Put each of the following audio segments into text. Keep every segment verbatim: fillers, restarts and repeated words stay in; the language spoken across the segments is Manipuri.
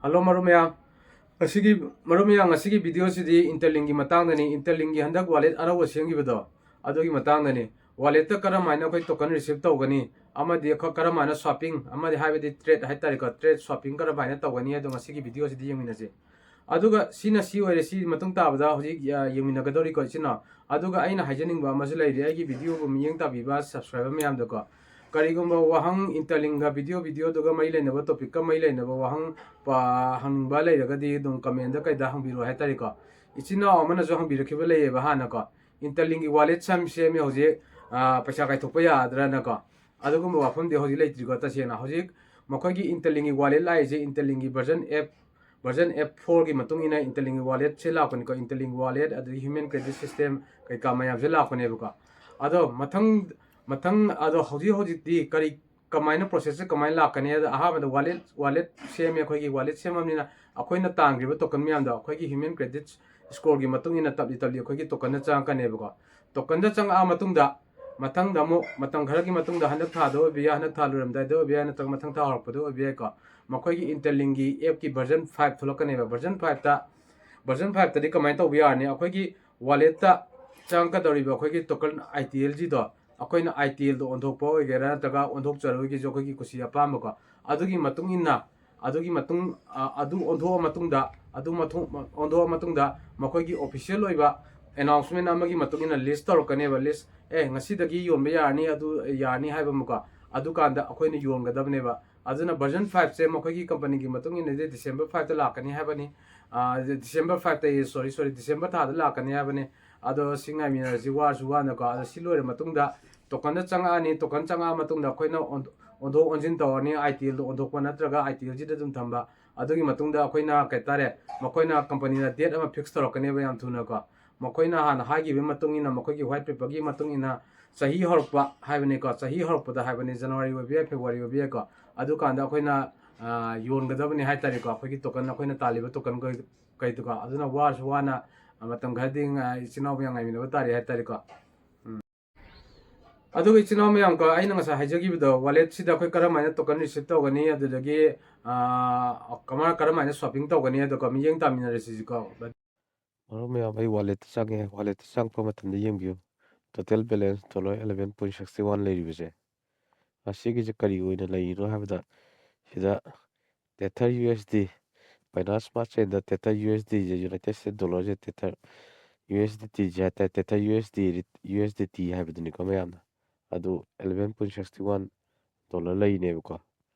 Hello ꯃꯔꯨꯞ ꯃꯌꯥꯝ, ꯉꯁꯤꯒꯤ ꯃꯔꯨꯞ ꯃꯌꯥꯝ, ꯉꯁꯤꯒꯤ video ꯁꯤꯗꯤ Interlink ꯀꯤ ꯃꯇꯥꯡꯗꯅꯤ꯫ Interlink ꯀꯤ ꯍꯟꯗꯛ wallet ꯑꯅꯧꯕ ꯁꯦꯝꯈꯤꯕꯗꯣ, ꯑꯗꯨꯒꯤ ꯃꯇꯥꯡꯗꯅꯤ꯫ Wallet ꯇ ꯀꯔꯝ ꯍꯥꯏꯅ ꯑꯩꯈꯣꯏ token receive ꯇꯧꯒꯅꯤ, ꯑꯃꯗꯤ ꯑꯩꯈꯣꯏ ꯀꯔꯝ ꯍꯥꯏꯅ swapping, ꯑꯃꯗꯤ ꯍꯥꯏꯕꯗꯤ trade ꯍꯥꯏꯇꯥꯔꯦꯀꯣ, trade swapping ꯀꯔꯝ ꯍꯥꯏꯅ ꯇꯧꯒꯅꯤ ꯍꯥꯏꯗꯣ ꯉꯁꯤꯒꯤ video ꯁꯤꯗ ꯌꯦꯡꯃꯤꯟꯅꯁꯤ꯫ ꯑꯗꯨꯒ ꯁꯤꯅ ꯁꯤ ꯑꯣꯏꯔꯦ, ꯁꯤ ꯃꯇꯨꯡ ꯇꯥꯕꯗ ꯍꯧꯖꯤꯛ, ꯑ, ꯌꯦꯡꯃꯤꯟꯅꯒꯗꯧꯔꯤꯀꯣ ꯏꯆꯤꯟ ꯏꯅꯥꯎ꯫ ꯑꯗꯨꯒ ꯑꯩꯅ ꯍꯥꯏꯖꯅꯤꯡꯕ ꯑꯃꯁꯨ ꯂꯩꯔꯤ, ꯑꯩꯒꯤ video ꯕꯨ ꯃꯤꯠꯌꯦꯡ ꯇꯥꯕꯤꯕ subscriber ꯃꯌꯥꯝꯗꯀꯣ꯫ ꯀꯔꯤꯒꯨꯝꯕ ꯋꯥꯍꯪ Interlink ꯒ video, video ꯗꯨꯒ ꯃꯔꯤ ꯂꯩꯅꯕ, topic ꯀ ꯃꯔꯤ ꯂꯩꯅꯕ ꯋꯥꯍꯪ ꯄ-, ꯍꯪꯅꯤꯡꯕ ꯂꯩꯔꯒꯗꯤ ꯑꯗꯨꯝ comment ꯀꯩꯗ ꯍꯪꯕꯤꯔꯣ ꯍꯥꯏꯇꯥꯔꯦꯀꯣ꯫ ꯏꯆꯤꯟ ꯏꯅꯥꯎ ꯑꯃꯅꯁꯨ ꯍꯪꯕꯤꯔꯛꯈꯤꯕ ꯂꯩꯌꯦꯕ ꯍꯥꯟꯅꯀꯣ, Interlink ꯒꯤ wallet ꯁꯦꯝ-, ꯁꯦꯝꯃꯦ ꯍꯧꯖꯤꯛ, ꯑ, ꯄꯩꯁꯥ ꯀꯥꯏꯊꯣꯛꯄ ꯌꯥꯗ꯭ꯔꯥꯅꯀꯣ꯫ ꯑꯗꯨꯒꯨꯝꯕ ꯋꯥꯐꯝꯗꯤ ꯍꯧꯖꯤꯛ ꯂꯩꯇ꯭ꯔꯤꯀꯣ꯫ ꯇꯁꯦꯡꯅ ꯍꯧꯖꯤꯛ ꯃꯈꯣꯏꯒꯤ Interlink ꯒꯤ wallet ꯂꯥꯛꯏꯁꯦ Interlink ꯒꯤ version F, version F four ꯒꯤ ꯃꯇꯨꯡ ꯏꯟꯅ Interlink ꯒꯤ wallet ꯁꯦ ꯂꯥꯛꯄꯅꯤꯀꯣ꯫ Interlink ꯒꯤ wallet, ꯑꯗꯒꯤ human credit system ꯀꯩꯀꯥ ꯃꯌꯥꯝꯁꯦ ꯂꯥꯛꯄꯅꯦꯕꯀꯣ꯫ ꯑꯗꯣ ꯃꯊꯪ, ꯃꯊꯪ, ꯑꯗꯣ ꯍꯧꯖꯤꯛ ꯍꯧꯖꯤꯛꯇꯤ ꯀꯔꯤ, ꯀꯃꯥꯏꯅ process ꯁꯦ ꯀꯃꯥꯏꯅ ꯂꯥꯛꯀꯅꯤ ꯍꯥꯏꯗ, ꯑꯍꯥꯟꯕꯗ wallet, wallet ꯁꯦꯝꯃꯦ, ꯑꯩꯈꯣꯏꯒꯤ wallet ꯁꯦꯝꯃꯕꯅꯤꯅ ꯑꯩꯈꯣꯏꯅ ꯇꯥꯟꯈ꯭ꯔꯤꯕ token ꯃꯌꯥꯝꯗꯣ ꯑꯩꯈꯣꯏꯒꯤ human credit score ꯒꯤ ꯃꯇꯨꯡ ꯏꯟꯅ ꯇꯞꯂꯤ ꯇꯞꯂꯤ ꯑꯩꯈꯣꯏꯒꯤ token ꯗ ꯆꯪꯉꯛꯀꯅꯦꯕꯀꯣ꯫ Token ꯗ ꯆꯪꯉꯛꯑ ꯃꯇꯨꯡꯗ, ꯃꯊꯪꯗ ꯑꯃꯨꯛ ꯃꯇꯝ ꯈꯔꯒꯤ ꯃꯇꯨꯡꯗ, ꯍꯟꯗꯛ ꯊꯥꯗ ꯑꯣꯏꯕ ꯌꯥꯏ, ꯍꯟꯗꯛ ꯊꯥ ꯂꯣꯏꯔꯝꯗꯥꯏꯗ ꯑꯣꯏꯕ ꯌꯥꯏ, ꯅꯠꯇ꯭ꯔꯒ ꯃꯊꯪ ꯊꯥ ꯍꯧꯔꯛꯄꯗ ꯑꯣꯏꯕ ꯌꯥꯏꯀꯣ, ꯃꯈꯣꯏꯒꯤ Interlink ꯒꯤ app ꯀꯤ version five ꯊꯣꯛꯂꯛꯀꯅꯦꯕ꯫ Version five ꯇ, version five ꯇꯗꯤ ꯀꯃꯥꯏꯅ ꯇꯧꯕ ꯌꯥꯔꯅꯤ? ꯑꯩꯈꯣꯏꯒꯤ wallet ꯇ ꯆꯪꯉꯛꯀꯗꯧꯔꯤꯕ ꯑꯩꯈꯣꯏꯒꯤ token I T L G ꯗꯣ, ꯑꯩꯈꯣꯏꯅ I T L ꯗ ꯑꯣꯟꯊꯣꯛꯄ ꯑꯣꯏꯒꯦꯔꯥ ꯅꯠꯇ꯭ꯔꯒ ꯑꯣꯟꯊꯣꯛꯆꯔꯣꯏꯒꯦꯁꯨ ꯑꯩꯈꯣꯏꯒꯤ ꯀꯨꯁꯤ ꯑꯄꯥꯝꯕꯀꯣ꯫ ꯑꯗꯨꯒꯤ ꯃꯇꯨꯡ ꯏꯟꯅ, ꯑꯗꯨꯒꯤ ꯃꯇꯨꯡ, ꯑ, ꯑꯗꯨ ꯑꯣꯟꯊꯣꯛꯑ ꯃꯇꯨꯡꯗ, ꯑꯗꯨ ꯃꯊꯨ-, ꯑꯣꯟꯊꯣꯛꯑ ꯃꯇꯨꯡꯗ ꯃꯈꯣꯏꯒꯤ official ꯑꯣꯏꯕ announcement ꯑꯃꯒꯤ ꯃꯇꯨꯡ ꯏꯟꯅ list ꯇꯧꯔꯛꯀꯅꯦꯕ꯫ List, "ꯑꯦ, ꯉꯁꯤꯗꯒꯤ ꯌꯣꯟꯕ ꯌꯥꯔꯅꯤ, ꯑꯗꯨ ꯌꯥꯔꯅꯤ" ꯍꯥꯏꯕ ꯑꯃꯀꯣ꯫ ꯑꯗꯨꯀꯥꯟꯗ ꯑꯩꯈꯣꯏꯅ ꯌꯣꯟꯒꯗꯕꯅꯦꯕ꯫ ꯑꯗꯨꯅ version five ꯁꯦ ꯃꯈꯣꯏꯒꯤ company ꯒꯤ ꯃꯇꯨꯡ ꯏꯟꯅꯗꯤ December five ꯇ ꯂꯥꯛꯀꯅꯤ ꯍꯥꯏꯕꯅꯤ꯫ ꯑ, December five ꯇ, sorry, sorry, December ꯊꯥꯗ ꯂꯥꯛꯀꯅꯤ ꯍꯥꯏꯕꯅꯤ꯫ ꯑꯗꯣ ꯁꯤ ꯉꯥꯏꯃꯤꯟꯅꯔꯁꯤ, ꯋꯥꯔꯁꯨ ꯋꯥꯅꯀꯣ꯫ ꯑꯗꯣ ꯁꯤ ꯂꯣꯏꯔ ꯃꯇꯨꯡꯗ token ꯗ ꯆꯪꯉꯛꯑꯅꯤ, token ꯆꯪꯉꯛꯑ ꯃꯇꯨꯡꯗ ꯑꯩꯈꯣꯏꯅ ꯑꯣꯟ-, ꯑꯣꯟꯊꯣꯛ ꯑꯣꯟꯁꯤꯟ ꯇꯧꯔꯅꯤ, I T L ꯗ ꯑꯣꯟꯊꯣꯛꯄ ꯅꯠꯇ꯭ꯔꯒ I T L G ꯗ ꯑꯗꯨꯝ ꯊꯝꯕ꯫ ꯑꯗꯨꯒꯤ ꯃꯇꯨꯡꯗ ꯑꯩꯈꯣꯏꯅ ꯀꯩ ꯍꯥꯏꯇꯥꯔꯦ, ꯃꯈꯣꯏꯅ, company ꯅ date ꯑꯃ fix ꯇꯧꯔꯛꯀꯅꯦꯕ ꯌꯥꯝ ꯊꯨꯅꯀꯣ꯫ ꯃꯈꯣꯏꯅ ꯍꯥꯟꯅ ꯍꯥꯏꯈꯤꯕꯒꯤ ꯃꯇꯨꯡ ꯏꯟꯅ, ꯃꯈꯣꯏꯒꯤ white paper ꯒꯤ ꯃꯇꯨꯡ ꯏꯟꯅ ꯆꯍꯤ ꯍꯧꯔꯛꯄ ꯍꯥꯏꯕꯅꯤꯀꯣ, ꯆꯍꯤ ꯍꯧꯔꯛꯄꯗ ꯍꯥꯏꯕꯅꯤ, January ꯑꯣꯏꯕ ꯌꯥꯏ, February ꯑꯣꯏꯕ ꯌꯥꯏꯀꯣ꯫ ꯑꯗꯨꯀꯥꯟꯗ ꯑꯩꯈꯣꯏꯅ, ꯑ, ꯌꯣꯟꯒꯗꯕꯅꯤ ꯍꯥꯏꯇꯥꯔꯦꯀꯣ, ꯑꯩꯈꯣꯏꯒꯤ token, ꯑꯩꯈꯣꯏꯅ ꯇꯥꯜꯂꯤꯕ token ꯀꯩ-, ꯀꯩꯗꯨꯀꯣ꯫ ꯑꯗꯨꯅ ꯋꯥꯔꯁꯨ ꯋꯥꯅ, ꯑ, ꯃꯇꯝ ꯈꯔꯗꯤ, ꯑ, ꯏꯆꯤꯟ ꯏꯅꯥꯎ ꯃꯌꯥꯝ ꯉꯥꯏꯃꯤꯟꯅꯕ ꯇꯥꯔꯦ ꯍꯥꯏꯇꯥꯔꯦꯀꯣ꯫ ꯎꯝ꯫ ꯑꯗꯨꯒ ꯏꯆꯤꯟ ꯏꯅꯥꯎ ꯃꯌꯥꯝ ꯀꯣ, ꯑꯩꯅ ꯉꯁꯥꯏ ꯍꯥꯏꯖꯈꯤꯕꯗꯣ, ꯋꯥꯂꯦꯠꯁꯤꯗ ꯑꯩꯈꯣꯏ ꯀꯔꯝ ꯍꯥꯏꯅ ꯇꯣꯀꯟ ꯔꯤꯁꯤꯞ ꯇꯧꯒꯅꯤ, ꯑꯗꯨꯗꯒꯤ ꯀꯃꯥꯏ ꯀꯔꯝ ꯍꯥꯏꯅ ꯁꯣꯞꯄꯤꯡ ꯇꯧꯒꯅꯤ, ꯑꯗꯨꯒ ꯃꯤꯠꯌꯦꯡ ꯇꯥꯃꯤꯟꯅꯔꯁꯤꯀꯣ꯫ ꯃꯔꯨꯞ ꯃꯌꯥꯝ, ꯑꯩ ꯋꯥꯂꯦꯠꯇ ꯆꯪꯉꯦ꯫ ꯋꯥꯂꯦꯠꯇ ꯆꯪꯉꯛꯄ ꯃꯇꯝꯗ ꯌꯦꯡꯕꯤꯌꯨ, total balance dollar eleven point sixty one ꯂꯩꯔꯤꯕꯁꯦ, ꯑꯁꯤꯒꯤꯁꯦ ꯀꯔꯤ ꯑꯣꯏꯅ ꯂꯩꯔꯤꯅꯣ ꯍꯥꯏꯕꯗ, ꯁꯤꯗ tether U S D, Binance smart ꯆꯦꯟꯗ ꯇꯦꯊꯔ ꯌꯨ ꯑꯦꯁ ꯗꯤꯁꯦ, ꯌꯨꯅꯥꯏꯇꯦꯗ ꯁ꯭ꯇꯦꯠ ꯗꯣꯂꯔꯁꯦ ꯇꯦꯊꯔ ꯌꯨ ꯑꯦꯁ ꯗꯤ ꯇꯤꯁꯦ ꯍꯥꯏꯇꯥꯔꯦ, tether U S D, U S D T ꯍꯥꯏꯕꯗꯨꯅꯤꯀꯣ ꯃꯌꯥꯝꯅ꯫ ꯑꯗꯨ eleven point sixty one dollar ꯂꯩꯔꯤꯅꯦꯕꯀꯣ꯫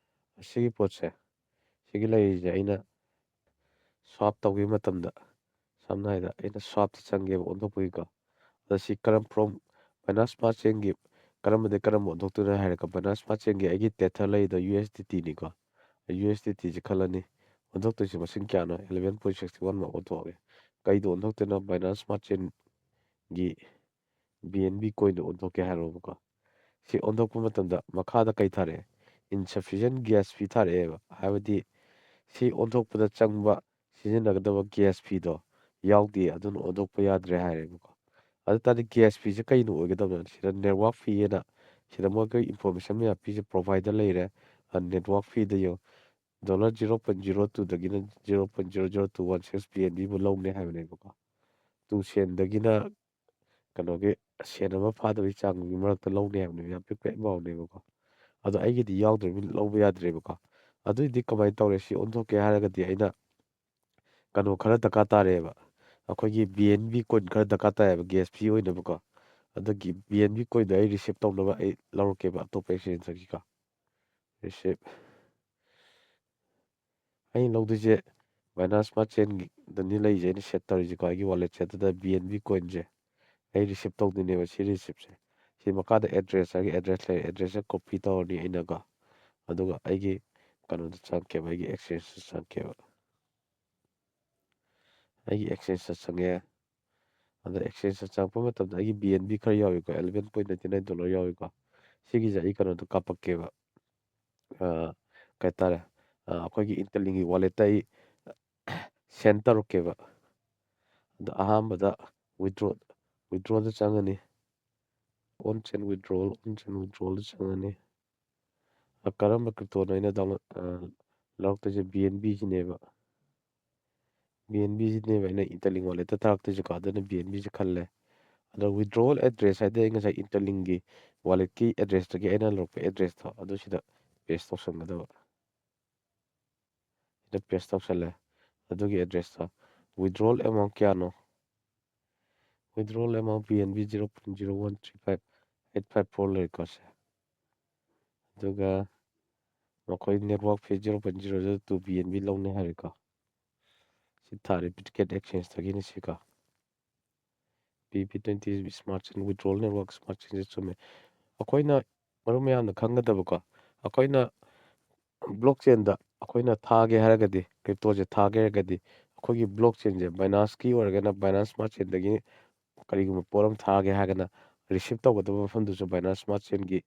ꯑꯁꯤꯒꯤ ꯄꯣꯠꯁꯦ, ꯁꯤꯒꯤ ꯂꯩꯔꯤꯁꯦ ꯑꯩꯅ ꯁ꯭ꯋꯥꯞ ꯇꯧꯈꯤꯕ ꯃꯇꯝꯗ, ꯁꯝꯅ ꯍꯥꯏꯔꯕꯗ ꯑꯩꯅ ꯁ꯭ꯋꯥꯞꯇ ꯆꯪꯒꯦꯕ ꯑꯣꯟꯊꯣꯛꯄꯒꯤꯀꯣ꯫ ꯑꯗ ꯁꯤ ꯀꯔꯝ from ꯕꯥꯏꯅꯥꯟꯁ ꯁ꯭ꯃꯥꯔꯠ ꯆꯦꯟꯒꯤ ꯀꯔꯝꯕꯗꯒꯤ ꯀꯔꯝꯕ ꯑꯣꯟꯊꯣꯛꯇꯣꯏꯅꯣ ꯍꯥꯏꯔꯒ, ꯕꯥꯏꯅꯥꯟꯁ ꯁ꯭ꯃꯥꯔꯠ ꯆꯦꯟꯒꯤ ꯑꯩꯒꯤ ꯇꯦꯊꯔ ꯂꯩꯔꯤꯗꯣ ꯌꯨ ꯑꯦꯁ ꯗꯤ ꯇꯤꯅꯤꯀꯣ꯫ U S D ꯇꯤꯁꯦ ꯈꯜꯂꯅꯤ꯫ ꯑꯣꯟꯊꯣꯛꯇꯣꯏꯁꯦ ꯃꯁꯤꯡ ꯀꯌꯥꯅꯣ? ꯑꯦꯂꯚꯦꯟ ꯄꯣꯏꯟ ꯁꯤꯛꯁꯇꯤ ꯋꯥꯟꯃꯛ ꯑꯣꯟꯊꯣꯛꯑꯒꯦ꯫ ꯀꯩꯗ ꯑꯣꯟꯊꯣꯛꯇꯣꯏꯅꯣ? ꯕꯥꯏꯅꯥꯟꯁ ꯁ꯭ꯃꯥꯔꯠ ꯆꯦꯟꯒꯤ ꯕꯤ ꯑꯦꯟ ꯕꯤ ꯀꯣꯏꯟꯗ ꯑꯣꯟꯊꯣꯛꯀꯦ ꯍꯥꯏꯔꯣꯕꯀꯣ꯫ ꯁꯤ ꯑꯣꯟꯊꯣꯛꯄ ꯃꯇꯝꯗ ꯃꯈꯥꯗ ꯀꯩ ꯊꯥꯔꯛꯑꯦ? Insufficient gas fee ꯊꯥꯔꯛꯑꯦꯕ꯫ ꯍꯥꯏꯕꯗꯤ ꯁꯤ ꯑꯣꯟꯊꯣꯛꯄꯗ ꯆꯪꯕ, ꯁꯤꯖꯤꯟꯅꯒꯗꯕ gas feeꯗꯣ ꯌꯥꯎꯗꯦ, ꯑꯗꯨꯅ ꯑꯣꯟꯊꯣꯛꯄ ꯌꯥꯗ꯭ꯔꯦ ꯍꯥꯏꯔꯦꯕꯀꯣ꯫ ꯑꯗꯨ ꯇꯥꯔꯗꯤ gas feeꯁꯦ ꯀꯩꯅꯣ ꯑꯣꯏꯒꯗꯕꯅꯣ? ꯁꯤꯗ network fee ꯍꯥꯏꯅ ꯁꯤꯗ ꯃꯣꯏꯒꯤ information ꯃꯌꯥꯝ ꯄꯤꯁꯦ, provider ꯂꯩꯔꯦ꯫ ꯑ, network feeꯗ ꯌꯦꯡꯉꯣ, ꯗꯣꯂꯔ ꯖꯤꯔꯣ ꯄꯣꯏꯟ ꯖꯤꯔꯣ ꯇꯨꯗꯒꯤꯅ zero point zero zero two one six B N B ꯐꯥꯎ ꯂꯧꯅꯤ ꯍꯥꯏꯕꯅꯦꯕꯀꯣ꯫ ꯇꯨ ꯁꯦꯟꯗꯒꯤꯅ ꯀꯩꯅꯣꯒꯤ ꯁꯦꯟ ꯑꯃ ꯐꯥꯗꯕꯒꯤ ꯆꯥꯡꯒꯤ ꯃꯔꯛꯇ ꯂꯧꯅꯤ ꯍꯥꯏꯕꯅꯦꯕ, ꯌꯥꯝ ꯄꯤꯛꯄ amountꯅꯦꯕꯀꯣ꯫ ꯑꯗꯣ ꯑꯩꯒꯤꯗꯤ ꯌꯥꯎꯗ꯭ꯔꯕꯅꯤꯅ ꯂꯧꯕ ꯌꯥꯗ꯭ꯔꯦꯕꯀꯣ꯫ ꯑꯗꯨꯏꯗꯤ ꯀꯃꯥꯏꯅ ꯇꯧꯔꯦ? ꯁꯤ ꯑꯣꯟꯊꯣꯛꯀꯦ ꯍꯥꯏꯔꯒꯗꯤ ꯑꯩꯅ ꯀꯩꯅꯣ ꯈꯔ ꯗꯔꯀꯥꯔ ꯇꯥꯔꯦꯕ, ꯑꯩꯈꯣꯏꯒꯤ ꯕꯤ ꯑꯦꯟ ꯕꯤ ꯀꯣꯏꯟ ꯈꯔ ꯗꯔꯀꯥꯔ ꯇꯥꯏꯌꯦꯕ gas fee ꯑꯣꯏꯅꯕꯀꯣ꯫ ꯑꯗꯨꯒꯤ ꯕꯤ ꯑꯦꯟ ꯕꯤ ꯀꯣꯏꯟꯗꯣ ꯑꯩ ꯔꯤꯁꯤꯞ ꯇꯧꯅꯕ ꯑꯩ ꯂꯧꯔꯛꯀꯦꯕ ꯑꯇꯣꯞꯄ exchangeꯗꯒꯤꯀꯣ꯫ ꯔꯤꯁꯤꯞ ꯑꯩꯅ ꯂꯧꯗꯣꯏꯁꯦ ꯕꯥꯏꯅꯥꯟꯁ ꯁ꯭ꯃꯥꯔꯠ ꯆꯦꯟꯗꯅꯤ ꯂꯩꯔꯤꯁꯦ, ꯑꯩꯅ ꯁꯦꯠ ꯇꯧꯔꯤꯁꯦꯀꯣ꯫ ꯑꯩꯒꯤ ꯋꯥꯂꯦꯠꯁꯦ ꯑꯗꯨꯗ ꯕꯤ ꯑꯦꯟ ꯕꯤ ꯀꯣꯏꯟꯁꯦ ꯑꯩ ꯔꯤꯁꯤꯞ ꯇꯧꯗꯣꯏꯅꯦꯕ, ꯁꯤ ꯔꯤꯁꯤꯞꯁꯦ꯫ ꯁꯤ ꯃꯈꯥꯗ ꯑꯦꯗ꯭ꯔꯦꯁ ꯍꯥꯏꯔꯒ ꯑꯦꯗ꯭ꯔꯦꯁ ꯂꯩꯔꯦ, ꯑꯦꯗ꯭ꯔꯦꯁꯁꯦ ꯀꯣꯄꯤ ꯇꯧꯔꯅꯤ ꯑꯩꯅꯀꯣ꯫ ꯑꯗꯨꯒ ꯑꯩꯒꯤ ꯀꯩꯅꯣꯗ ꯆꯪꯉꯛꯀꯦꯕ, ꯑꯩꯒꯤ exchangeꯇ ꯆꯪꯉꯛꯀꯦꯕ꯫ ꯑꯩꯒꯤ exchangeꯇ ꯆꯪꯉꯦ꯫ ꯑꯗ exchangeꯇ ꯆꯪꯉꯛꯄ ꯃꯇꯝꯗ ꯑꯩꯒꯤ ꯕꯤ ꯑꯦꯟ ꯕꯤ ꯈꯔ ꯌꯥꯎꯏꯀꯣ, eleven point ninety nine dollar ꯌꯥꯎꯏꯀꯣ꯫ ꯁꯤꯒꯤꯁꯦ ꯑꯩ ꯀꯩꯅꯣꯗ ꯀꯥꯞꯄꯛꯀꯦꯕ꯫ ꯑ, ꯀꯩ ꯍꯥꯏꯇꯥꯔꯦ, ꯑ, ꯑꯩꯈꯣꯏꯒꯤ Interlinkꯀꯤ walletꯇ ꯑꯩ send ꯇꯧꯔꯛꯀꯦꯕ꯫ ꯑꯗ ꯑꯍꯥꯟꯕꯗ withdraw, withdrawꯗ ꯆꯪꯉꯅꯤ꯫ On chain withdrawal, on chain withdrawal ꯆꯪꯉꯅꯤ꯫ ꯑ, ꯀꯔꯝꯕ cryptoꯅꯣ ꯑꯩꯅ download, ꯑ, ꯂꯧꯔꯛꯇꯣꯏꯁꯦ? BNB ꯁꯤꯅꯦꯕ꯫ BNB ꯁꯤꯅꯦꯕ ꯑꯩꯅ Interlink walletꯇ ꯊꯥꯔꯛꯇꯣꯏꯁꯦꯀꯣ꯫ ꯑꯗꯨꯅ BNB ꯁꯦ ꯈꯜꯂꯦ꯫ ꯑꯗꯣ withdrawal address ꯍꯥꯏꯗꯤ ꯑꯩ ꯉꯁꯥꯏ Interlinkꯀꯤ walletꯀꯤ addressꯇꯒꯤ ꯑꯩꯅ ꯂꯧꯔꯛꯄ addressꯇꯣ ꯑꯗꯨ ꯁꯤꯗ paste ꯇꯧꯁꯟꯒꯗꯕ꯫ ꯁꯤꯗ paste ꯇꯧꯁꯜꯂꯦ꯫ ꯑꯗꯨꯒꯤ addressꯇꯣ꯫ Withdrawal amount ꯀꯌꯥꯅꯣ? Withdrawal amount BNB zero point zero one three five eight five four ꯂꯩꯀꯣ ꯁꯦ꯫ ꯑꯗꯨꯒ ꯃꯈꯣꯏ network fee zero point zero zero two BNB ꯂꯧꯅꯤ ꯍꯥꯏꯔꯦꯀꯣ꯫ ꯁꯤ ꯊꯥꯔꯤ Bitget Exchangeꯇꯒꯤꯅꯤ ꯁꯤꯀꯣ꯫ BB twenty Smart Chain, Withdrawal Network Smart Chainꯁꯦ ꯆꯨꯝꯃꯦ꯫ ꯑꯩꯈꯣꯏꯅ ꯃꯔꯨꯞ ꯃꯌꯥꯝꯅ ꯈꯪꯒꯗꯕꯀꯣ, ꯑꯩꯈꯣꯏꯅ blockchainꯗ ꯑꯩꯈꯣꯏꯅ ꯊꯥꯒꯦ ꯍꯥꯏꯔꯒꯗꯤ, cryptoꯁꯦ ꯊꯥꯒꯦ ꯍꯥꯏꯔꯒꯗꯤ, ꯑꯩꯈꯣꯏꯒꯤ blockchainꯁꯦ Binanceꯀꯤ ꯑꯣꯏꯔꯒꯅ Binance Smart Chainꯗꯒꯤ ꯀꯔꯤꯒꯨꯝꯕ ꯄꯣꯠ ꯑꯃ ꯊꯥꯒꯦ ꯍꯥꯏꯔꯒꯅ receive ꯇꯧꯒꯗꯕ ꯃꯐꯝꯗꯨꯁꯨ Binance Smart Chainꯒꯤ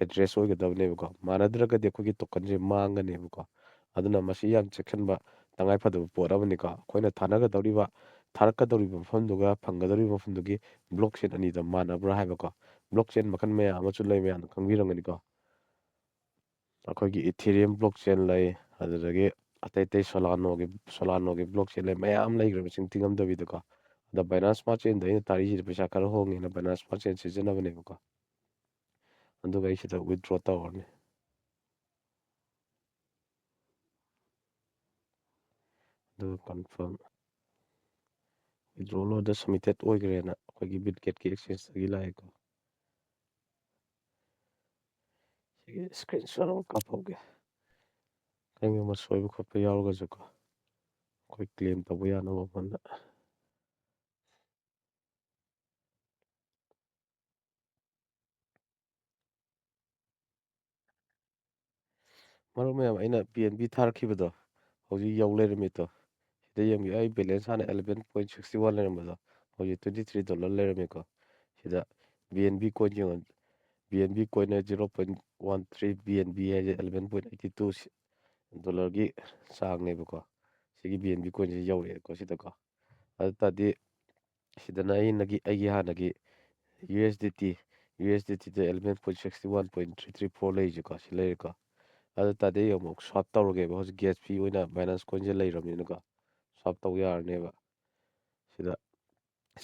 address ꯑꯣꯏꯒꯗꯕꯅꯦꯕꯀꯣ꯫ ꯃꯥꯟꯅꯗ꯭ꯔꯒꯗꯤ ꯑꯩꯈꯣꯏꯒꯤ tokenꯁꯦ ꯃꯥꯡꯒꯅꯦꯕꯀꯣ꯫ ꯑꯗꯨꯅ ꯃꯁꯤ ꯌꯥꯝ ꯆꯦꯛꯁꯤꯟꯕ ꯇꯉꯥꯏ ꯐꯗꯕ ꯄꯣꯠ ꯑꯃꯅꯤꯀꯣ꯫ ꯑꯩꯈꯣꯏꯅ ꯊꯥꯅꯒꯗꯧꯔꯤꯕ, ꯊꯥꯔꯛꯀꯗꯧꯔꯤꯕ ꯃꯐꯝꯗꯨꯒ ꯐꯪꯒꯗꯧꯔꯤꯕ ꯃꯐꯝꯗꯨꯒꯤ blockchain ꯑꯅꯤꯗꯣ ꯃꯥꯟꯅꯕ꯭ꯔꯥ ꯍꯥꯏꯕꯀꯣ꯫ Blockchain ꯃꯈꯜ ꯃꯌꯥꯝ ꯑꯃꯁꯨ ꯂꯩ, ꯃꯌꯥꯝꯅ ꯈꯪꯕꯤꯔꯝꯒꯅꯤꯀꯣ꯫ ꯑꯩꯈꯣꯏꯒꯤ Ethereum blockchain ꯂꯩ, ꯑꯗꯨꯗꯒꯤ ꯑꯇꯩ ꯑꯇꯩ Solanoꯒꯤ, Solanoꯒꯤ blockchain ꯂꯩ, ꯃꯌꯥꯝ ꯂꯩꯈ꯭ꯔꯦ ꯃꯁꯤꯡ ꯊꯤꯉꯝꯗꯕꯤꯗꯀꯣ꯫ ꯑꯗ Binance Smart Chainꯗ ꯑꯩꯅ ꯊꯥꯔꯤꯁꯤꯗꯤ ꯄꯩꯁꯥ ꯈꯔ ꯍꯣꯡꯉꯦꯅ Binance Smart Chain ꯁꯤꯖꯤꯟꯅꯕꯅꯦꯕꯀꯣ꯫ ꯑꯗꯨꯒ ꯑꯩ ꯁꯤꯗ withdraw ꯇꯧꯔꯅꯤ꯫ ꯑꯗꯨꯒ confirm, withdrawal order submitted ꯑꯣꯏꯈ꯭ꯔꯦꯅ ꯑꯩꯈꯣꯏꯒꯤ Bitgetꯀꯤ exchangeꯇꯒꯤ ꯂꯥꯛꯑꯦꯀꯣ꯫ ꯁꯤꯒꯤ screenshot ꯑꯃ ꯀꯥꯞꯍꯧꯒꯦ꯫ ꯀꯔꯤꯒꯨꯝꯕ ꯁꯣꯏꯕ ꯈꯣꯠꯄ ꯌꯥꯎꯔꯒꯁꯨꯀꯣ, ꯑꯩꯈꯣꯏ claim ꯇꯧꯕ ꯌꯥꯅꯕ ꯍꯣꯠꯅ꯫ ꯃꯔꯨꯞ ꯃꯌꯥꯝ, ꯑꯩꯅ BNB ꯊꯥꯔꯛꯈꯤꯕꯗꯣ ꯍꯧꯖꯤꯛ ꯌꯧ ꯂꯩꯔꯝꯃꯤꯗꯣ꯫ ꯁꯤꯗ ꯌꯦꯡꯕꯤꯌꯨ, ꯑꯩ balance ꯍꯥꯟꯅ eleven point sixty one ꯂꯩꯔꯝꯕꯗꯣ ꯍꯧꯖꯤꯛ twenty three dollar ꯂꯩꯔꯝꯃꯤꯀꯣ꯫ ꯁꯤꯗ BNB coin ꯌꯦꯡꯉꯣ, BNB coin ꯅ zero point one three BNB ꯍꯥꯏꯁꯦ eleven point eighty two dollarꯒꯤ ꯆꯥꯡꯅꯦꯕꯀꯣ꯫ ꯁꯤꯒꯤ BNB coinꯁꯦ ꯌꯧꯔꯛꯑꯦꯀꯣ ꯁꯤꯗꯀꯣ꯫ ꯑꯗꯨ ꯇꯥꯔꯗꯤ ꯁꯤꯗꯅ ꯑꯩꯅꯒꯤ, ꯑꯩꯒꯤ ꯍꯥꯟꯅꯒꯤ USDT, ꯌꯨ ꯑꯦꯁ ꯗꯤ ꯇꯤꯗ eleven point sixty one point three three four ꯂꯩꯔꯤꯁꯦꯀꯣ, ꯁꯤ ꯂꯩꯔꯦꯀꯣ꯫ ꯑꯗꯨ ꯇꯥꯔꯗꯤ ꯑꯩ ꯑꯃꯨꯛ swap ꯇꯧꯔꯒꯦꯕ, ꯍꯧꯖꯤꯛ gas fee ꯑꯣꯏꯅ Binance Coinꯁꯦ ꯂꯩꯔꯕꯅꯤꯅꯀꯣ, swap ꯇꯧ ꯌꯥꯔꯅꯦꯕ꯫ ꯁꯤꯗ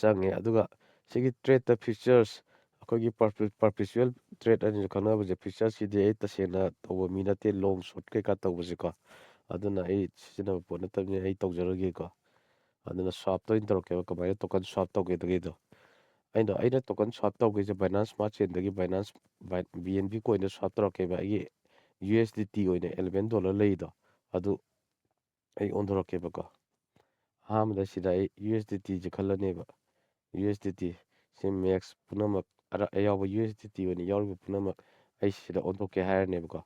ꯆꯪꯉꯦ꯫ ꯑꯗꯨꯒ ꯁꯤꯒꯤ tradeꯇ futures, ꯑꯩꯈꯣꯏꯒꯤ perpe-, perpetual trade ꯍꯥꯏꯅꯁꯨ ꯈꯪꯅꯕꯁꯦ, futuresꯁꯤꯗꯤ ꯑꯩ ꯇꯁꯦꯡꯅ ꯇꯧꯕ ꯃꯤ ꯅꯠꯇꯦ, long short ꯀꯩꯀꯥ ꯇꯧꯕꯁꯦꯀꯣ꯫ ꯑꯗꯨꯅ ꯑꯩ ꯁꯤꯖꯤꯟꯅꯕ ꯄꯣꯠ ꯅꯠꯇꯕꯅꯤꯅ ꯑꯩ ꯇꯧꯖꯔꯣꯏꯒꯦꯀꯣ꯫ ꯑꯗꯨꯅ swapꯇ ꯑꯣꯏꯅ ꯇꯧꯔꯛꯀꯦꯕ, ꯀꯃꯥꯏꯅ token swap ꯇꯧꯒꯦꯗꯨꯒꯤꯗꯣ꯫ ꯑꯩꯅ, ꯑꯩꯅ token swap ꯇꯧꯒꯦꯁꯦ Binance Smart Chainꯗꯒꯤ Binance, Bi-, B N B Coinꯗ swap ꯇꯧꯔꯛꯀꯦꯕ꯫ ꯑꯩꯒꯤ U S D T ꯑꯣꯏꯅ eleven dollar ꯂꯩꯔꯤꯗꯣ, ꯑꯗꯨ ꯑꯩ ꯑꯣꯟꯊꯣꯔꯛꯀꯦꯕꯀꯣ꯫ ꯑꯍꯥꯟꯕꯗ ꯁꯤꯗ ꯑꯩ U S D Tꯁꯦ ꯈꯜꯂꯅꯦꯕ꯫ U S D T ꯁꯤ max ꯄꯨꯝꯅꯃꯛ ꯑꯔ-, ꯑꯌꯥꯎꯕ U S D T ꯑꯣꯏꯅ ꯌꯥꯎꯔꯤꯕ ꯄꯨꯝꯅꯃꯛ ꯑꯩ ꯁꯤꯗ ꯑꯣꯟꯊꯣꯛꯀꯦ ꯍꯥꯏꯔꯅꯦꯕꯀꯣ꯫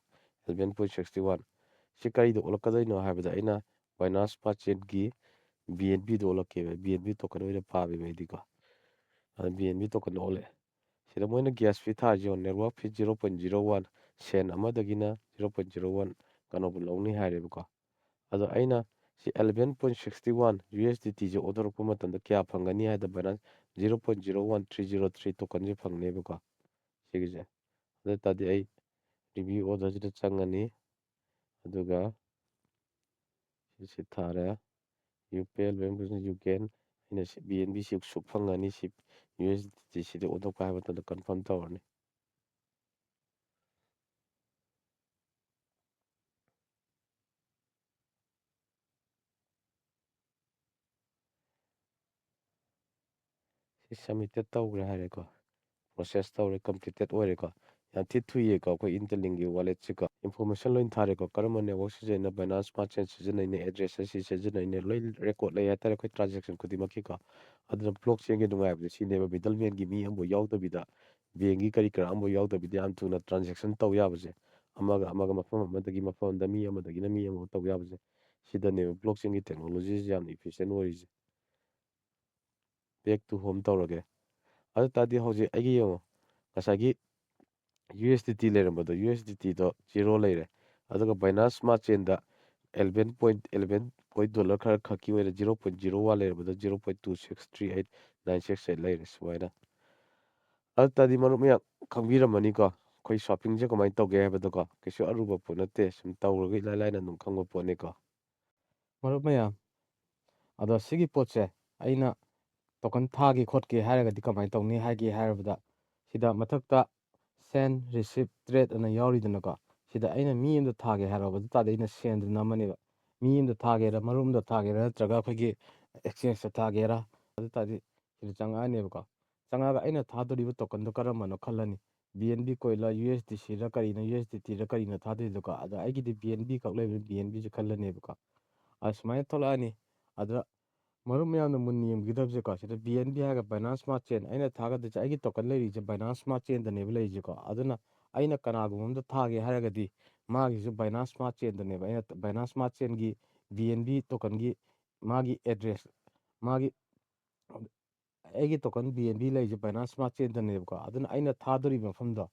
Eleven point sixty one꯫ ꯁꯤ ꯀꯔꯤꯗ ꯑꯣꯜꯂꯛꯀꯗꯣꯏꯅꯣ ꯍꯥꯏꯕꯗ ꯑꯩꯅ Binance Smart Chainꯒꯤ B N Bꯗ ꯑꯣꯜꯂꯛꯀꯦꯕ꯫ B N B token ꯑꯣꯏꯅ ꯄꯥꯝꯃꯦꯕ ꯑꯩꯗꯤꯀꯣ꯫ ꯑꯗ B N B token ꯑꯣꯜꯂꯦ꯫ ꯁꯤꯗ ꯃꯣꯏꯅ gas fee ꯊꯥꯔꯤꯁꯦ ꯌꯦꯡꯉꯣ, network fee zero point zero one, ꯁꯦꯟ ꯑꯃꯗꯒꯤꯅ zero point zero one ꯀꯩꯅꯣꯕꯨ ꯂꯧꯅꯤ ꯍꯥꯏꯔꯦꯕꯀꯣ꯫ ꯑꯗꯣ ꯑꯩꯅ ꯁꯤ eleven point sixty one U S D Tꯁꯦ ꯑꯣꯟꯊꯣꯔꯛꯄ ꯃꯇꯝꯗ ꯀꯌꯥ ꯐꯪꯒꯅꯤ ꯍꯥꯏꯗ Binance zero point zero one three zero three tokenꯁꯦ ꯐꯪꯅꯦꯕꯀꯣ, ꯁꯤꯒꯤꯁꯦ꯫ ꯑꯗꯨ ꯑꯣꯏ ꯇꯥꯔꯗꯤ ꯑꯩ review orderꯁꯤꯗ ꯆꯪꯉꯅꯤ, ꯑꯗꯨꯒ ꯁꯤꯁꯤ ꯊꯥꯔꯦ, you pay eleven percent, you gain, ꯑꯩꯅ ꯁꯤ B N B ꯁꯤ ꯁꯨꯛ ꯐꯪꯒꯅꯤ, ꯁꯤ U S D T ꯁꯤꯗ ꯑꯣꯟꯊꯣꯛꯄ ꯍꯥꯏꯕ ꯃꯇꯝꯗ confirm ꯇꯧꯔꯅꯤ꯫ ꯁꯤ submitted ꯇꯧꯈ꯭ꯔꯦ ꯍꯥꯏꯔꯦꯀꯣ, process ꯇꯧꯔꯦ, completed ꯑꯣꯏꯔꯦꯀꯣ꯫ ꯌꯥꯝ ꯊꯤ ꯊꯨꯏꯌꯦꯀꯣ ꯑꯩꯈꯣꯏ Interlinkꯀꯤ walletꯁꯤꯀꯣ꯫ Information ꯂꯣꯏ ꯊꯥꯔꯦꯀꯣ, ꯀꯔꯝꯕ network ꯁꯤꯖꯤꯟꯅꯩꯅꯣ, Binance Smart Chain ꯁꯤꯖꯤꯟꯅꯩꯅꯦ, address ꯑꯁꯤ ꯁꯤꯖꯤꯟꯅꯩꯅꯦ, ꯂꯣꯏ record ꯂꯩ ꯍꯥꯏꯇꯥꯔꯦ ꯑꯩꯈꯣꯏ transaction ꯈꯨꯗꯤꯡꯃꯛꯀꯤꯀꯣ꯫ ꯑꯗꯨꯅ blockchainꯒꯤ ꯅꯨꯡꯉꯥꯏꯕꯁꯦ ꯁꯤꯅꯦꯕ, middlemanꯒꯤ ꯃꯤ ꯑꯃꯐꯥꯎ ꯌꯥꯎꯗꯕꯤꯗ, bankꯀꯤ ꯀꯔꯤ ꯀꯔꯥ ꯑꯃꯐꯥꯎ ꯌꯥꯎꯗꯕꯤꯗ ꯌꯥꯝ ꯊꯨꯅ transaction ꯇꯧ ꯌꯥꯕꯁꯦ, ꯑꯃꯒ ꯑꯃꯒ, ꯃꯐꯝ ꯑꯃꯗꯒꯤ ꯃꯐꯝ ꯑꯃꯗ, ꯃꯤ ꯑꯃꯗꯒꯤ ꯃꯤ ꯑꯃꯐꯥꯎ ꯇꯧ ꯌꯥꯕꯁꯦ, ꯁꯤꯗꯅꯦꯕ blockchainꯒꯤ technologyꯁꯦ ꯌꯥꯝꯅ efficient ꯑꯣꯏꯔꯤꯁꯦ꯫ Back to home ꯇꯧꯔꯒꯦ꯫ ꯑꯗꯨ ꯇꯥꯔꯗꯤ ꯍꯧꯖꯤꯛ ꯑꯩꯒꯤ ꯌꯦꯡꯉꯣ, ꯉꯁꯥꯏꯒꯤ U S D T ꯂꯩꯔꯝꯕꯗꯣ, U S D Tꯗꯣ zero ꯂꯩꯔꯦ꯫ ꯑꯗꯨꯒ Binance Smart Chainꯗ eleven point eleven point dollar ꯈꯔ ꯈꯛꯀꯤ ꯑꯣꯏꯅ zero point zero one ꯂꯩꯔꯝꯕꯗꯣ zero point two six three eight nine six eight ꯂꯩꯔꯦ ꯁꯨꯃꯥꯏꯅ꯫ ꯑꯗꯨ ꯇꯥꯔꯗꯤ ꯃꯔꯨꯞ ꯃꯌꯥꯝ ꯈꯪꯕꯤꯔꯝꯃꯅꯤꯀꯣ, ꯑꯩꯈꯣꯏ shoppingꯁꯦ ꯀꯃꯥꯏꯅ ꯇꯧꯒꯦ ꯍꯥꯏꯕꯗꯣꯀꯣ꯫ ꯀꯩꯁꯨ ꯑꯔꯨꯕ ꯄꯣꯠ ꯅꯠꯇꯦ, ꯁꯨꯝ ꯇꯧꯔꯒ ꯏꯂꯥꯏ ꯂꯥꯏꯅ ꯑꯗꯨꯝ ꯈꯪꯕ ꯄꯣꯠꯅꯤꯀꯣ꯫ ꯃꯔꯨꯞ ꯃꯌꯥꯝ, ꯑꯗꯣ ꯁꯤꯒꯤ ꯄꯣꯠꯁꯦ ꯑꯩꯅ token ꯊꯥꯒꯦ ꯈꯣꯠꯀꯦ ꯍꯥꯏꯔꯒꯗꯤ ꯀꯃꯥꯏꯅ ꯇꯧꯅꯤ ꯍꯥꯏꯒꯦ ꯍꯥꯏꯔꯕꯗ, ꯁꯤꯗ ꯃꯊꯛꯇ send, receive, trade ꯑꯅ ꯌꯥꯎꯔꯤꯗꯅꯀꯣ꯫ ꯁꯤꯗ ꯑꯩꯅ ꯃꯤ ꯑꯃꯗ ꯊꯥꯒꯦ ꯍꯥꯏꯔꯕ ꯑꯗꯨ ꯇꯥꯔꯗꯤ ꯑꯩꯅ sendꯗ ꯅꯝꯃꯅꯦꯕ꯫ ꯃꯤ ꯑꯃꯗ ꯊꯥꯒꯦꯔꯥ, ꯃꯔꯨꯞ ꯑꯃꯗ ꯊꯥꯒꯦꯔꯥ, ꯅꯠꯇ꯭ꯔꯒ ꯑꯩꯈꯣꯏꯒꯤ exchangeꯇ ꯊꯥꯒꯦꯔꯥ, ꯑꯗꯨ ꯇꯥꯔꯗꯤ ꯁꯤꯗ ꯆꯪꯉꯛꯑꯅꯦꯕꯀꯣ꯫ ꯆꯪꯉꯛꯑꯒ ꯑꯩꯅ ꯊꯥꯗꯣꯔꯤꯕ tokenꯗꯣ ꯀꯔꯝꯕꯅꯣ ꯈꯜꯂꯅꯤ꯫ BNB coinꯂ, USDCꯔ ꯀꯔꯤꯅꯣ, USDTꯔ ꯀꯔꯤꯅꯣ ꯊꯥꯗꯣꯏꯗꯣꯀꯣ꯫ ꯑꯗ ꯑꯩꯒꯤꯗꯤ BNB ꯈꯛ ꯂꯩꯕꯅꯤꯅ BNBꯁꯦ ꯈꯜꯂꯅꯦꯕꯀꯣ꯫ ꯑꯗ ꯁꯨꯃꯥꯏꯅ ꯊꯣꯛꯂꯛꯑꯅꯤ꯫ ꯑꯗ ꯃꯔꯨꯞ ꯃꯌꯥꯝꯅ ꯃꯨꯟꯅ ꯌꯦꯡꯕꯤꯒꯗꯕꯁꯦꯀꯣ, ꯁꯤꯗ BNB ꯍꯥꯏꯔꯒ Binance Smart Chain, ꯑꯩꯅ ꯊꯥꯒꯗꯣꯏꯁꯦ ꯑꯩꯒꯤ token ꯂꯩꯔꯤꯁꯦ Binance Smart Chainꯗꯅꯦꯕ ꯂꯩꯔꯤꯁꯦꯀꯣ꯫ ꯑꯗꯨꯅ ꯑꯩꯅ ꯀꯅꯥꯒꯨꯝꯕ ꯑꯝꯗ ꯊꯥꯒꯦ ꯍꯥꯏꯔꯒꯗꯤ ꯃꯥꯒꯤꯁꯨ Binance Smart Chainꯗꯅꯦꯕ꯫ ꯑꯩꯅ Binance Smart Chainꯒꯤ BNB tokenꯒꯤ ꯃꯥꯒꯤ address, ꯃꯥꯒꯤ, ꯑꯩꯒꯤ token BNB ꯂꯩꯔꯤꯁꯦ Binance Smart Chainꯗꯅꯦꯕꯀꯣ꯫ ꯑꯗꯨꯅ ꯑꯩꯅ ꯊꯥꯗꯣꯔꯤꯕ ꯃꯐꯝꯗꯣ,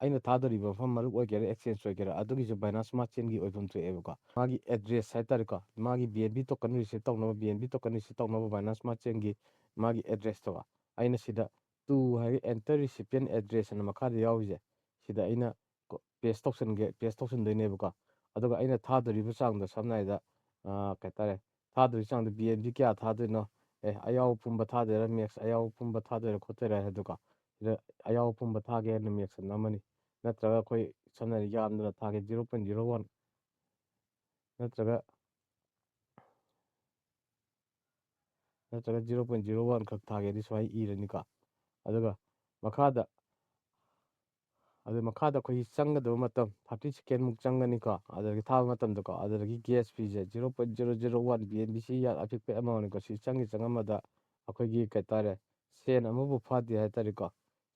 ꯑꯩꯅ ꯊꯥꯗꯣꯔꯤꯕ ꯃꯐꯝ, ꯃꯔꯨꯞ ꯑꯣꯏꯒꯦꯔꯥ exchange ꯑꯣꯏꯒꯦꯔꯥ, ꯑꯗꯨꯒꯤꯁꯨ Binance Smart Chainꯒꯤ ꯑꯣꯏꯐꯝ ꯊꯣꯛꯑꯦꯕꯀꯣ꯫ ꯃꯥꯒꯤ address ꯍꯥꯏꯇꯥꯔꯦꯀꯣ, ꯃꯥꯒꯤ BNB token receive ꯇꯧꯅꯕ, BNB token receive ꯇꯧꯅꯕ Binance Smart Chainꯒꯤ ꯃꯥꯒꯤ addressꯇꯣ, ꯑꯩꯅ ꯁꯤꯗ to ꯍꯥꯏꯔꯒ enter recipient address ꯑꯅ ꯃꯈꯥꯗ ꯌꯥꯎꯔꯤꯁꯦ, ꯁꯤꯗ ꯑꯩꯅ ꯀꯣ-, paste ꯇꯧꯁꯟꯒꯦ, paste ꯇꯧꯁꯟꯗꯣꯏꯅꯦꯕꯀꯣ꯫ ꯑꯗꯨꯒ ꯑꯩꯅ ꯊꯥꯗꯣꯔꯤꯕ ꯆꯥꯡꯗꯣ, ꯁꯝꯅ ꯍꯥꯏꯗ, ꯑ, ꯀꯩ ꯍꯥꯏꯇꯥꯔꯦ, ꯊꯥꯗꯣꯔꯤꯕ ꯆꯥꯡꯗꯣ BNB ꯀꯌꯥ ꯊꯥꯗꯣꯏꯅꯣ, ꯑꯦ, ꯑꯌꯥꯎꯕ ꯄꯨꯝꯕ ꯊꯥꯗꯣꯏꯔꯥ, max ꯑꯌꯥꯎꯕ ꯄꯨꯝꯕ ꯊꯥꯗꯣꯏꯔꯥ ꯈꯣꯠꯇꯣꯏꯔꯥ ꯍꯥꯏꯗꯣꯀꯣ꯫ ꯁꯤꯗ ꯑꯌꯥꯎꯕ ꯄꯨꯝꯕ ꯊꯥꯒꯦ ꯍꯥꯏꯅ max ꯑꯃ ꯅꯝꯃꯅꯤ꯫ ꯅꯠꯇ꯭ꯔꯒ ꯑꯩꯈꯣꯏ ꯁꯝꯅ ꯍꯥꯏꯔꯕꯗ ꯌꯥꯝꯗꯅ ꯊꯥꯒꯦ, zero point zero one, ꯅꯠꯇ꯭ꯔꯒ, ꯅꯠꯇ꯭ꯔꯒ zero point zero one ꯈꯛ ꯊꯥꯒꯦꯗꯤ ꯁꯨꯃꯥꯏꯅ ꯏꯔꯅꯤꯀꯣ꯫ ꯑꯗꯨꯒ ꯃꯈꯥꯗ, ꯑꯗꯨ ꯃꯈꯥꯗ ꯑꯩꯈꯣꯏꯒꯤ ꯆꯪꯒꯗꯕ ꯃꯇꯝ thirty secondꯃꯨꯛ ꯆꯪꯒꯅꯤꯀꯣ꯫ ꯑꯗꯨꯗꯒꯤ ꯊꯥꯕ ꯃꯇꯝꯗꯀꯣ, ꯑꯗꯨꯗꯒꯤ gas feeꯁꯦ zero point zero zero one BNBC ꯌꯥꯝ ꯑꯄꯤꯛꯄ amountꯅꯤꯀꯣ꯫ ꯁꯤ ꯆꯪꯉꯤ ꯆꯪꯉꯝꯕꯗ ꯑꯩꯈꯣꯏꯒꯤ ꯀꯩ ꯍꯥꯏꯇꯥꯔꯦ, ꯁꯦꯟ ꯑꯃꯕꯨ ꯐꯥꯗꯦ ꯍꯥꯏꯇꯥꯔꯦꯀꯣ꯫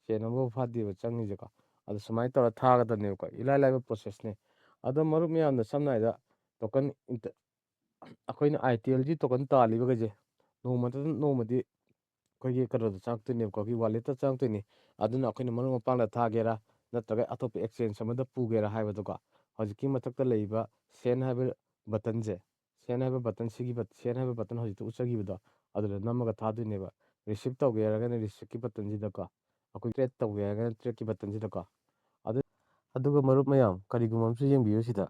ꯁꯦꯟ ꯑꯃꯕꯨ ꯐꯥꯗꯦꯕ ꯆꯪꯉꯤꯁꯦꯀꯣ꯫ ꯑꯗꯣ ꯁꯨꯃꯥꯏꯅ ꯇꯧꯔ ꯊꯥꯒꯗꯕꯅꯦꯕꯀꯣ꯫ ꯏꯂꯥꯏ ꯂꯥꯏꯕ processꯅꯦ꯫ ꯑꯗꯣ ꯃꯔꯨꯞ ꯃꯌꯥꯝꯅ ꯁꯝꯅ ꯍꯥꯏꯗ token inter-, ꯑꯩꯈꯣꯏꯅ ITLꯒꯤ token ꯇꯥꯜꯂꯤꯕꯈꯩꯁꯦ ꯅꯣꯡꯃ ꯅꯠꯇ꯭ꯔꯒ ꯅꯣꯡꯃꯗꯤ ꯑꯩꯈꯣꯏꯒꯤ ꯀꯩꯅꯣꯗ ꯆꯪꯉꯛꯇꯣꯏꯅꯦꯕꯀꯣ, ꯑꯩꯈꯣꯏꯒꯤ walletꯇ ꯆꯪꯉꯛꯇꯣꯏꯅꯤ꯫ ꯑꯗꯨꯅ ꯑꯩꯈꯣꯏꯅ ꯃꯔꯨꯞ ꯃꯄꯥꯡꯗ ꯊꯥꯒꯦꯔꯥ, ꯅꯠꯇ꯭ꯔꯒ ꯑꯇꯣꯞꯄ exchange ꯑꯃꯗ ꯄꯨꯒꯦꯔꯥ ꯍꯥꯏꯕꯗꯣꯀꯣ, ꯍꯧꯖꯤꯛꯀꯤ ꯃꯊꯛꯇ ꯂꯩꯔꯤꯕ send ꯍꯥꯏꯕ buttonꯁꯦ, send ꯍꯥꯏꯕ button, ꯁꯤꯒꯤ but-, send ꯍꯥꯏꯕ button ꯍꯧꯖꯤꯛꯇ ꯎꯠꯆꯈꯤꯕꯗꯣ, ꯑꯗꯨꯗ ꯅꯝꯃꯒ ꯊꯥꯗꯣꯏꯅꯦꯕ꯫ Receive ꯇꯧꯒꯦ ꯍꯥꯏꯔꯒꯅ receiveꯀꯤ buttonꯁꯤꯗꯀꯣ, ꯑꯩꯈꯣꯏ ꯇ꯭ꯔꯦꯠ ꯇꯧꯒꯦ ꯍꯥꯏꯔꯒꯅ ꯇ꯭ꯔꯦꯠꯀꯤ ꯕꯇꯟꯁꯤꯗꯀꯣ꯫ ꯑꯗꯨ ꯑꯗꯨꯒ ꯃꯔꯨꯞ ꯃꯌꯥꯝ, ꯀꯔꯤꯒꯨꯝꯕ ꯑꯃꯁꯨ ꯌꯦꯡꯕꯤꯌꯨ ꯁꯤꯗ꯫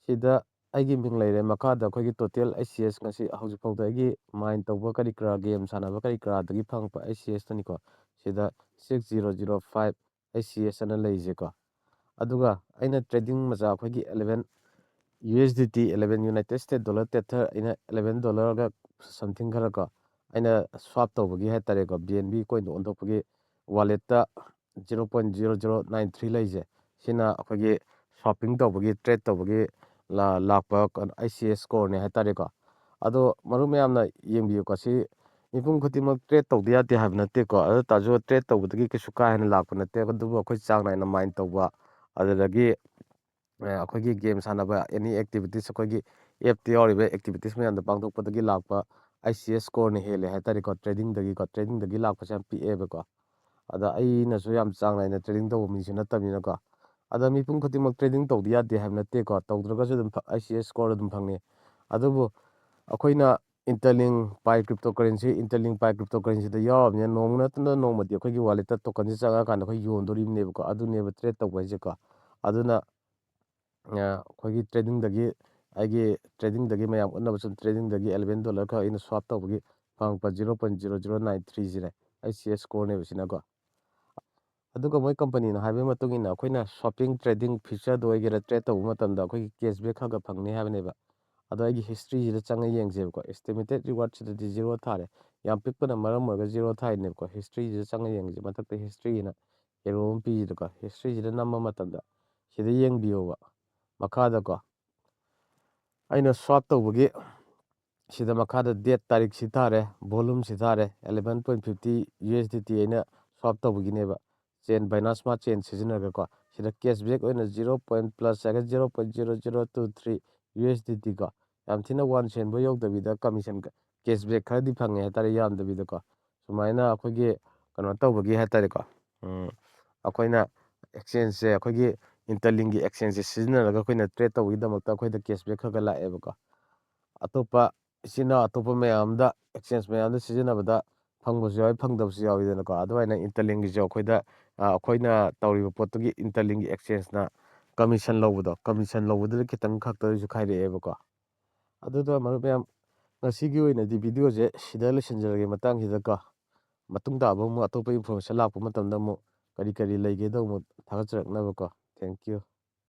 ꯁꯤꯗ ꯑꯩꯒꯤ ꯃꯤꯡ ꯂꯩꯔꯦ꯫ ꯃꯈꯥꯗ ꯑꯩꯈꯣꯏꯒꯤ ꯇꯣꯇꯦꯜ ꯑꯩꯆ ꯁꯤ ꯑꯦꯁ ꯉꯁꯤ ꯍꯧꯖꯤꯛ ꯐꯥꯎꯗ ꯑꯩꯒꯤ ꯃꯥꯏꯟ ꯇꯧꯕ ꯀꯔꯤ ꯀꯔꯥ, ꯒꯦꯝ ꯁꯥꯟꯅꯕ ꯀꯔꯤ ꯀꯔꯥꯗꯒꯤ ꯐꯪꯉꯛꯄ ꯑꯩꯆ ꯁꯤ ꯑꯦꯁꯇꯅꯤꯀꯣ꯫ ꯁꯤꯗ six zero zero five H C S ꯑꯅ ꯂꯩꯔꯤꯁꯦꯀꯣ꯫ ꯑꯗꯨꯒ ꯑꯩꯅ ꯇ꯭ꯔꯦꯗꯤꯡ ꯃꯆꯥ ꯑꯩꯈꯣꯏꯒꯤ eleven U S D T, eleven United States Dollar Tether, ꯑꯩꯅ ꯑꯦꯂꯦꯚꯦꯟ ꯗꯣꯂꯔꯒ ꯁꯝꯊꯤꯡ ꯈꯔ ꯀꯣ, ꯑꯩꯅ ꯁ꯭ꯋꯥꯞ ꯇꯧꯕꯒꯤ ꯍꯥꯏ ꯇꯥꯔꯦꯀꯣ, ꯕꯤ ꯑꯦꯟ ꯕꯤ ꯀꯣꯏꯟꯗꯣ ꯑꯣꯟꯊꯣꯛꯄꯒꯤ ꯋꯥꯂꯦꯠꯇ zero point zero zero nine three ꯂꯩꯁꯦ, ꯁꯤꯅ ꯑꯩꯈꯣꯏꯒꯤ ꯁ꯭ꯋꯥꯞꯄꯤꯡ ꯇꯧꯕꯒꯤ, ꯇ꯭ꯔꯦꯠ ꯇꯧꯕꯒꯤ ꯂꯥ-, ꯂꯥꯛꯄ ꯑꯩꯆ ꯁꯤ ꯑꯦꯁ ꯁ꯭ꯀꯣꯔꯅꯦ ꯍꯥꯏ ꯇꯥꯔꯦꯀꯣ꯫ ꯑꯗꯣ ꯃꯔꯨꯞ ꯃꯌꯥꯝꯅ ꯌꯦꯡꯕꯤꯌꯨꯀꯣ, ꯁꯤ ꯃꯤꯄꯨꯝ ꯈꯨꯗꯤꯡꯃꯛ ꯇ꯭ꯔꯦꯠ ꯇꯧꯗ ꯌꯥꯗꯦ ꯍꯥꯏꯕ ꯅꯠꯇꯦꯀꯣ꯫ ꯑꯗꯨ ꯇꯥꯔꯁꯨ ꯇ꯭ꯔꯦꯠ ꯇꯧꯕꯗꯒꯤ ꯀꯩꯁꯨ ꯀꯥ ꯍꯦꯟꯅ ꯂꯥꯛꯄ ꯅꯠꯇꯦ꯫ ꯑꯗꯨꯕꯨ ꯑꯩꯈꯣꯏ ꯆꯥꯡ ꯅꯥꯏꯅ ꯃꯥꯏꯟ ꯇꯧꯕ, ꯑꯗꯨꯗꯒꯤ, ꯑ, ꯑꯩꯈꯣꯏꯒꯤ ꯒꯦꯝ ꯁꯥꯟꯅꯕ, ꯑꯦꯅꯤ ꯑꯦꯛꯇꯤꯚꯤꯇꯤꯁ, ꯑꯩꯈꯣꯏꯒꯤ ꯑꯦꯞꯇ ꯌꯥꯎꯔꯤꯕ ꯑꯦꯛꯇꯤꯚꯤꯇꯤꯁ ꯃꯌꯥꯝꯗꯣ ꯄꯥꯡꯊꯣꯛꯄꯗꯒꯤ ꯂꯥꯛꯄ ꯑꯩꯆ ꯁꯤ ꯑꯦꯁ ꯁ꯭ꯀꯣꯔꯅ ꯍꯦꯜꯂꯦ ꯍꯥꯏ ꯇꯥꯔꯦꯀꯣ꯫ ꯇ꯭ꯔꯦꯗꯤꯡꯗꯒꯤꯀꯣ, ꯇ꯭ꯔꯦꯗꯤꯡꯗꯒꯤ ꯂꯥꯛꯄꯁꯦ ꯌꯥꯝ ꯄꯤꯛꯑꯦꯕꯀꯣ꯫ ꯑꯗ ꯑꯩꯅꯁꯨ ꯌꯥꯝ ꯆꯥꯡ ꯅꯥꯏꯅ ꯇ꯭ꯔꯦꯗꯤꯡ ꯇꯧꯕ ꯃꯤꯁꯨ ꯅꯠꯇꯕꯅꯤꯅꯀꯣ꯫ ꯑꯗ ꯃꯤꯄꯨꯝ ꯈꯨꯗꯤꯡꯃꯛ ꯇ꯭ꯔꯦꯗꯤꯡ ꯇꯧꯗ ꯌꯥꯗꯦ ꯍꯥꯏꯕ ꯅꯠꯇꯦꯀꯣ꯫ ꯇꯧꯗ꯭ꯔꯒꯁꯨ ꯑꯗꯨꯝ ꯐ-, ꯑꯩꯆ ꯁꯤ ꯑꯦꯁ ꯁ꯭ꯀꯣꯔ ꯑꯗꯨꯝ ꯐꯪꯅꯤ꯫ ꯑꯗꯨꯕꯨ ꯑꯩꯈꯣꯏꯅ Interlink Pi Cryptocurrency, Interlink Pi Cryptocurrencyꯗ ꯌꯥꯎꯔꯕꯅꯤꯅ ꯅꯣꯡꯃ ꯅꯠꯇꯅ ꯅꯣꯡꯃꯗꯤ ꯑꯩꯈꯣꯏꯒꯤ ꯋꯥꯂꯦꯠꯇ ꯇꯣꯀꯟꯁꯦ ꯆꯪꯉꯀꯥꯟꯗ ꯑꯩꯈꯣꯏ ꯌꯣꯟꯗꯣꯔꯤꯕꯅꯦꯕꯀꯣ꯫ ꯑꯗꯨꯅꯦꯕ ꯇ꯭ꯔꯦꯠ ꯇꯧꯕ ꯍꯥꯏꯁꯦꯀꯣ꯫ ꯑꯗꯨꯅ, ꯑ, ꯑꯩꯈꯣꯏꯒꯤ ꯇ꯭ꯔꯦꯗꯤꯡꯗꯒꯤ, ꯑꯩꯒꯤ ꯇ꯭ꯔꯦꯗꯤꯡꯗꯒꯤ ꯃꯌꯥꯝ ꯎꯠꯅꯕ ꯁꯨꯝ ꯇ꯭ꯔꯦꯗꯤꯡꯗꯒꯤ ꯑꯦꯂꯦꯚꯦꯟ ꯗꯣꯂꯔ ꯈꯛ ꯑꯩꯅ ꯁ꯭ꯋꯥꯞ ꯇꯧꯕꯒꯤ ꯐꯪꯉꯛꯄ zero point zero zero nine ꯊ꯭ꯔꯤꯁꯤꯅꯦ ꯑꯩꯆ ꯁꯤ ꯑꯦꯁ ꯁ꯭ꯀꯣꯔꯅꯦꯕ ꯁꯤꯅꯀꯣ꯫ ꯑꯗꯨꯒ ꯃꯣꯏ ꯀꯝꯄꯅꯤꯅ ꯍꯥꯏꯕꯒꯤ ꯃꯇꯨꯡ ꯏꯟꯅ ꯑꯩꯈꯣꯏꯅ ꯁ꯭ꯋꯥꯞꯄꯤꯡ, ꯇ꯭ꯔꯦꯗꯤꯡ, ꯐ꯭ꯌꯨꯆꯔꯗ ꯑꯣꯏꯒꯦꯔꯥ ꯇ꯭ꯔꯦꯠ ꯇꯧꯕ ꯃꯇꯝꯗ ꯑꯩꯈꯣꯏꯒꯤ ꯀꯦꯁꯕꯦꯛ ꯈꯔ ꯈꯔ ꯐꯪꯅꯤ ꯍꯥꯏꯕꯅꯦꯕ꯫ ꯑꯗꯣ ꯑꯩꯒꯤ ꯍꯤꯁꯇ꯭ꯔꯤꯁꯤꯗ ꯆꯪꯉ ꯌꯦꯡꯁꯦꯕꯀꯣ꯫ ꯑꯦꯁꯇꯤꯃꯦꯇꯦꯠ ꯔꯤꯋꯥꯔꯗꯁꯤꯗꯗꯤ ꯖꯤꯔꯣ ꯊꯥꯔꯦ꯫ ꯌꯥꯝ ꯄꯤꯛꯄꯅ ꯃꯔꯝ ꯑꯣꯏꯔꯒ ꯖꯤꯔꯣ ꯊꯥꯏꯅꯦꯕꯀꯣ꯫ ꯍꯤꯁꯇ꯭ꯔꯤꯁꯤꯗ ꯆꯪꯉ ꯌꯦꯡꯁꯦ꯫ ꯃꯊꯛꯇ ꯍꯤꯁꯇ꯭ꯔꯤꯅ ꯑꯦꯔꯣ ꯑꯃ ꯄꯤꯔꯤꯗꯀꯣ꯫ ꯍꯤꯁꯇ꯭ꯔꯤꯁꯤꯗ ꯅꯝꯕ ꯃꯇꯝꯗ ꯁꯤꯗ ꯌꯦꯡꯕꯤꯌꯣꯕ꯫ ꯃꯈꯥꯗꯀꯣ ꯑꯩꯅ ꯁ꯭ꯋꯥꯞ ꯇꯧꯕꯒꯤ ꯁꯤꯗ ꯃꯈꯥꯗ ꯗꯦꯠ, ꯇꯥꯔꯤꯛꯁꯤ ꯊꯥꯔꯦ, ꯚꯣꯂꯨꯝꯁꯤ ꯊꯥꯔꯦ, eleven point fifty U S D T ꯑꯩꯅ ꯁ꯭ꯋꯥꯞ ꯇꯧꯕꯒꯤꯅꯦꯕ꯫ ꯆꯦꯟ, Binance Smart Chain ꯁꯤꯖꯤꯟꯅꯔꯒꯀꯣ꯫ ꯁꯤꯗ ꯀꯦꯁꯕꯦꯛ ꯑꯣꯏꯅ ꯖꯤꯔꯣ ꯄꯣꯏꯟ ꯄ꯭ꯂꯁ ꯍꯥꯏꯔꯒ zero point zero zero two three U S D T ꯀꯣ꯫ ꯌꯥꯝ ꯊꯤꯅ ꯋꯥꯟ ꯁꯦꯟꯕ ꯌꯧꯗꯕꯤꯗ ꯀꯃꯤꯁꯟ, ꯀꯦꯁꯕꯦꯛ ꯈꯔꯗꯤ ꯐꯪꯉꯦ ꯍꯥꯏꯇꯥꯔꯦ, ꯌꯥꯝꯗꯕꯤꯗꯀꯣ꯫ ꯁꯨꯃꯥꯏꯅ ꯑꯩꯈꯣꯏꯒꯤ ꯀꯩꯅꯣ ꯇꯧꯕꯒꯤ ꯍꯥꯏꯇꯥꯔꯦꯀꯣ꯫ ꯎꯝ, ꯑꯩꯈꯣꯏꯅ ꯑꯦꯛꯁꯆꯦꯟꯖꯁꯦ, ꯑꯩꯈꯣꯏꯒꯤ Interlinkꯀꯤ ꯑꯦꯛꯁꯆꯦꯟꯖꯁꯦ ꯁꯤꯖꯤꯟꯅꯔꯒ ꯑꯩꯈꯣꯏꯅ ꯇ꯭ꯔꯦꯠ ꯇꯧꯕꯒꯤꯗꯃꯛꯇ ꯑꯩꯈꯣꯏꯗ ꯀꯦꯁꯕꯦꯛ ꯈꯔ ꯈꯔ ꯂꯥꯛꯑꯦꯕꯀꯣ꯫ ꯑꯇꯣꯞꯄ ꯏꯆꯤꯟ ꯏꯅꯥꯎ ꯑꯇꯣꯞꯄ ꯃꯌꯥꯝꯗ, ꯑꯦꯛꯁꯆꯦꯟꯖ ꯃꯌꯥꯝꯗ ꯁꯤꯖꯤꯟꯅꯕꯗ ꯐꯪꯕꯁꯨ ꯌꯥꯎꯋꯤ, ꯐꯪꯗꯕꯁꯨ ꯌꯥꯎꯋꯤꯗꯅꯀꯣ꯫ ꯑꯗꯨꯃꯥꯏꯅ ꯏꯟꯇꯔꯂꯤꯡꯒꯤꯁꯨ ꯑꯩꯈꯣꯏꯗ, ꯑ, ꯑꯩꯈꯣꯏꯅ ꯇꯧꯔꯤꯕ ꯄꯣꯠꯇꯨꯒꯤ ꯏꯟꯇꯔꯂꯤꯡꯒꯤ ꯑꯦꯛꯆꯦꯟꯖꯅ ꯀꯃꯤꯁꯟ ꯂꯧꯕꯗꯣ, ꯀꯃꯤꯁꯟ ꯂꯧꯕꯗꯨꯗ ꯈꯤꯇꯪ ꯈꯛꯇ ꯑꯣꯏꯔꯁꯨ ꯈꯥꯏꯔꯛꯑꯦꯕꯀꯣ꯫ ꯑꯗꯨꯗ ꯃꯔꯨꯞ ꯃꯌꯥꯝ, ꯉꯁꯤꯒꯤ ꯑꯣꯏꯅꯗꯤ ꯚꯤꯗꯤꯑꯣꯁꯦ ꯁꯤꯗ ꯂꯣꯏꯁꯤꯟꯖꯔꯒꯦ꯫ ꯃꯇꯥꯡꯁꯤꯗꯀꯣ, ꯃꯇꯨꯡ ꯇꯥꯕ ꯑꯃꯨꯛ ꯑꯇꯣꯞꯄ ꯏꯟꯐꯣꯔꯃꯦꯁꯟ ꯂꯥꯛꯄ ꯃꯇꯝꯗ ꯑꯃꯨꯛ ꯀꯔꯤ ꯀꯔꯤ ꯂꯩꯒꯦꯗꯣ ꯑꯃꯨꯛ ꯊꯥꯒꯠꯆꯔꯛꯅꯕꯀꯣ꯫ Thank you꯫